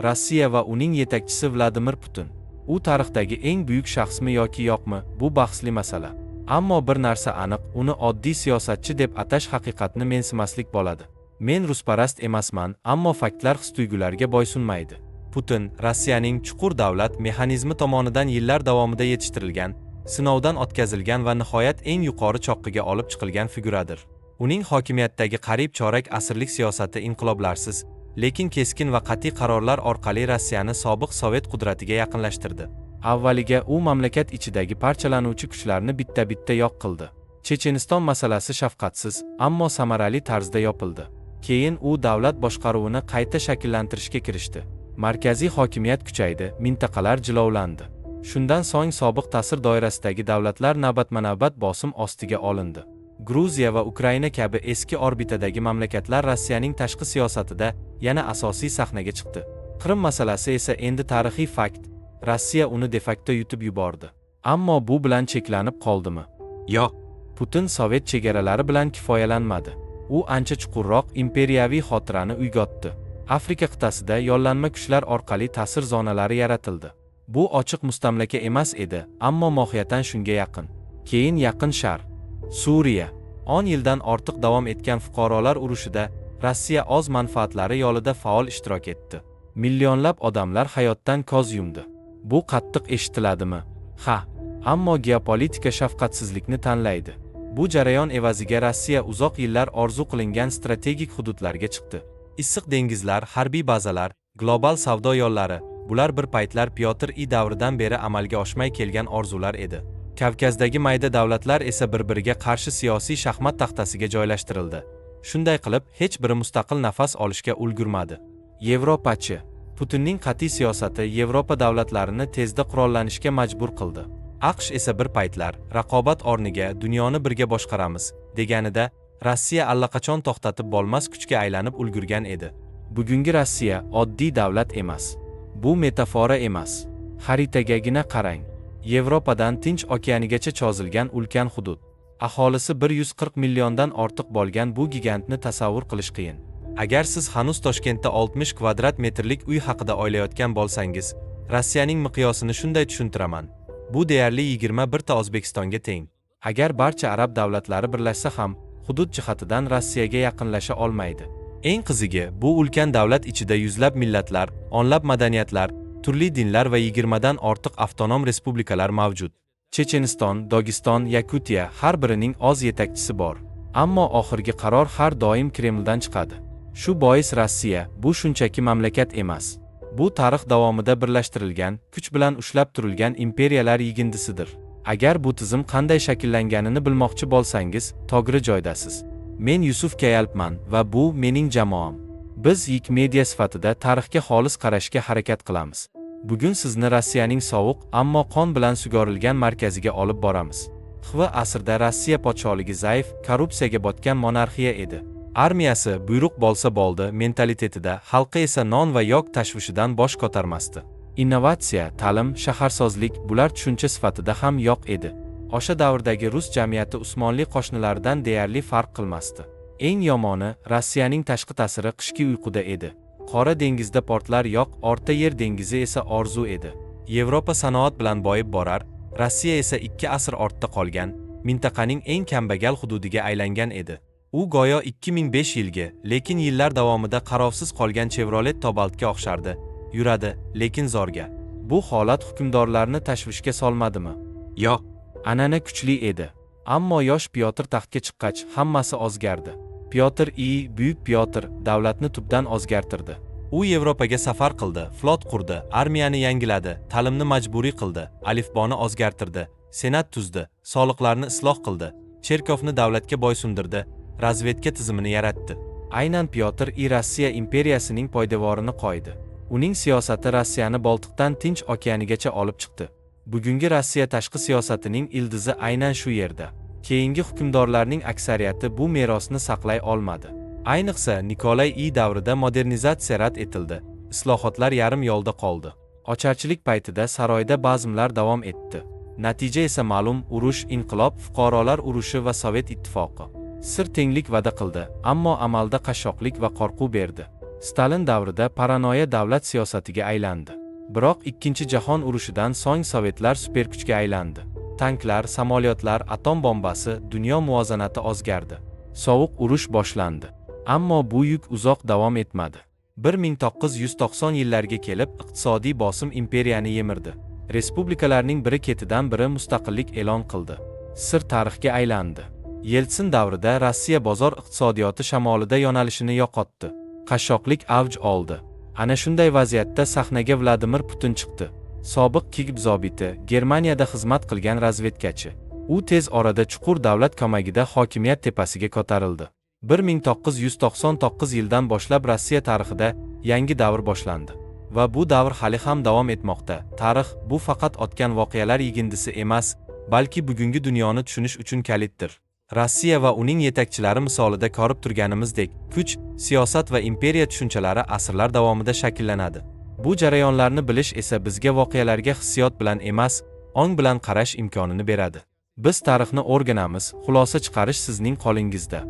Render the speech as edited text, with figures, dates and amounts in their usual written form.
Rossiya va uning yetakchisi Vladimir Putin. U tarixdagi eng buyuk shaxsmi yoki yo'qmi, bu bahsli masala. Ammo bir narsa aniq, uni oddiy siyosatchi deb atash haqiqatni mensimaslik bo'ladi. Men rusparast emasman, ammo faktlar his-tuyg'ularga bo'ysunmaydi. Putin Rossiyaning chuqur davlat mexanizmi tomonidan yillar davomida yetishtirilgan, sinovdan o'tkazilgan va nihoyat eng yuqori cho'qqiga olib chiqilgan figuradir. Uning hokimiyatdagi qariyb chorak asrlik siyosati inqiloblarsiz, lekin keskin va qat'iy qarorlar orqali Rossiyani sobiq sovet qudratiga yaqinlashtirdi. Avvaliga u mamlakat ichidagi parchalanuvchi kuchlarni bitta-bitta yo'q qildi. Checheniston masalasi shafqatsiz, ammo samarali tarzda yopildi. Keyin u davlat boshqaruvini qayta shakllantirishga kirishdi. Markaziy hokimiyat kuchaydi, mintaqalar jilovlandi. Shundan so'ng sobiq ta'sir doirasidagi davlatlar navbatma-navbat bosim ostiga olindi. Gruziya va Ukraina kabi eski orbitadagi mamlakatlar Rossiyaning tashqi siyosatida yana asosiy sahnaga chiqdi. Qrim masalasi esa endi tarixiy fakt. Rossiya uni de-facto yutib yubordi. Ammo bu bilan cheklanib qoldimi? Yo'q. Putin sovet chegaralari bilan kifoyalanmadi. U ancha chuqurroq imperiyaviy xotirani uyg'otdi. Afrika qit'asida yollanma kuchlar orqali ta'sir zonalari yaratildi. Bu ochiq mustamlaka emas edi, ammo mohiyatan shunga yaqin. Keyin Yaqin Sharq. Suriya. 10 yildan ortiq davom etgan fuqarolar urushida Rossiya o'z manfaatlari yo'lida faol ishtirok etdi. Millionlab odamlar hayotdan ko'z yumdi. Bu qattiq eshitiladimi? Ha, ammo geopolitika shafqatsizlikni tanlaydi. Bu jarayon evaziga Rossiya uzoq yillar orzu qilingan strategik hududlarga chiqdi. Issiq dengizlar, harbiy bazalar, global savdo yo'llari bular bir paytlar Pyotr I davridan beri amalga oshmay kelgan orzular edi. Kavkazdagi mayda davlatlar esa bir-biriga qarshi siyosiy shaxmat taxtasiga joylashtirildi. Shunday qilib, hech biri mustaqil nafas olishga ulgurmadi. Yevropachi. Putinning qat'iy siyosati Yevropa davlatlarini tezda qurollanishga majbur qildi. AQSh esa bir paytlar raqobat o'rniga dunyoni birga boshqaramiz deganida, Rossiya allaqachon to'xtatib bo'lmas kuchga aylanib ulgurgan edi. Bugungi Rossiya oddiy davlat emas. Bu metafora emas. Xaritagagina qarang. Yevropadan Tinch okeanigacha cho'zilgan ulkan hudud. Aholisi 140 milliondan ortiq bo'lgan bu gigantni tasavvur qilish qiyin. Agar siz hanuz Toshkentda 60 kvadrat metrlik uy haqida o'ylayotgan bo'lsangiz, Rossiyaning miqyosini shunday tushuntiraman. Bu deyarli 21 ta O'zbekistonga teng. Agar barcha arab davlatlari birlashsa ham, hudud jihatidan Rossiyaga yaqinlasha olmaydi. Eng qizig'i, bu ulkan davlat ichida yuzlab millatlar, o'nlab madaniyatlar, turli dinlar va 20 dan ortiq avtonom respublikalar mavjud. Checheniston, Dog'iston, Yakutiya, har birining o'z yetakchisi bor. Ammo oxirgi qaror har doim Kremldan chiqadi. Shu bois Rossiya bu shunchaki mamlakat emas. Bu tarix davomida birlashtirilgan, kuch bilan ushlab turilgan imperiyalar yig'indisidir. Agar bu tizim qanday shakllanganini bilmoqchi bo'lsangiz, to'g'ri joydasiz. Men Yusuf Kayalpman va bu mening jamoam. Biz Yik Media sifatida tarixga xolis qarashga harakat qilamiz. Bugun sizni Rossiyaning sovuq, ammo qon bilan sug'orilgan markaziga olib boramiz. XV asrda Rossiya podshohligi zaif, korrupsiyaga botgan monarxiya edi. Armiyasi buyruq bo'lsa bo'ldi mentalitetida, xalqi esa non va yog' tashvishidan bosh ko'tarmasdi. Innovatsiya, ta'lim, shaharsozlik bular tushuncha sifatida ham yo'q edi. O'sha davrdagi rus jamiyati Usmonli qo'shnilaridan deyarli farq qilmasdi. Eng yomoni, Rossiyaning tashqi ta'siri qishki uyquda edi. Qora dengizda portlar yo'q, O'rta Yer dengizi esa orzu edi. Yevropa sanoat bilan boyib borar, Rossiya esa 2 asr ortda qolgan, mintaqaning eng kambag'al hududiga aylangan edi. U go'yo 2005 yilgi, lekin yillar davomida qarovsiz qolgan Chevrolet Cobaltga o'xshardi. Yuradi, lekin zo'rga. Bu holat hukmdorlarni tashvishga solmadimi? Yo'q. An'ana kuchli edi. Ammo yosh Pyotr taxtga chiqqach, hammasi o'zgardi. Pyotr I, Buyuk Pyotr davlatni tubdan o'zgartirdi. U Yevropaga safar qildi, flot qurdi, armiyani yangiladi, ta'limni majburiy qildi, alifboni o'zgartirdi, senat tuzdi, soliqlarni isloh qildi, cherkovni davlatga bo'ysundirdi, razvedka tizimini yaratdi. Aynan Pyotr I Rossiya imperiyasining poydevorini qo'ydi. Uning siyosati Rossiyani Boltiqdan Tinch okeanigacha olib chiqdi. Bugungi Rossiya tashqi siyosatining ildizi aynan shu yerda. Keyingi hukmdorlarning aksariyati bu merosni saqlay olmadi. Ayniqsa Nikolay I davrida modernizatsiya rad etildi. Islohotlar yarim yo'lda qoldi. Ocharchilik paytida saroyda bazmlar davom etdi. Natija esa ma'lum: urush, inqilob, fuqarolar urushi va Sovet ittifoqi. Sir tenglik va'da qildi, ammo amalda qashshoqlik va qo'rquv berdi. Stalin davrida paranoya davlat siyosatiga aylandi. Biroq Ikkinchi jahon urushidan so'ng Sovetlar superkuchga aylandi. Tanklar, samolyotlar, atom bombasi, dunyo muvozanati o'zgardi. Sovuq urush boshlandi. Ammo bu yuk uzoq davom etmadi. 1990 yillarga kelib iqtisodiy bosim imperiyani yemirdi. Respublikalarning biri ketidan biri mustaqillik e'lon qildi. SSSR tarixga aylandi. Yeltsin davrida Rossiya bozor iqtisodiyoti shamolida yo'nalishini yo'qotdi. Qashshoqlik avj oldi. Ana shunday vaziyatda sahnaga Vladimir Putin chiqdi. Sobiq KGB zobiti, Germaniyada xizmat qilgan razvedkachi. U tez orada chuqur davlat ko'magida hokimiyat tepasiga ko'tarildi. 1999 yildan boshlab Rossiya tarixida yangi davr boshlandi. Va bu davr hali ham davom etmoqda. Tarix bu faqat o'tgan voqealar yig'indisi emas, balki bugungi dunyoni tushunish uchun kalitdir. Rossiya va uning yetakchilari misolida ko'rib turganimizdek, kuch, siyosat va imperiya tushunchalari asrlar davomida shakllanadi. Bu jarayonlarni bilish esa bizga voqealarga hissiyot bilan emas, ong bilan qarash imkonini beradi. Biz tarixni o'rganamiz, xulosa chiqarish sizning qo'lingizda.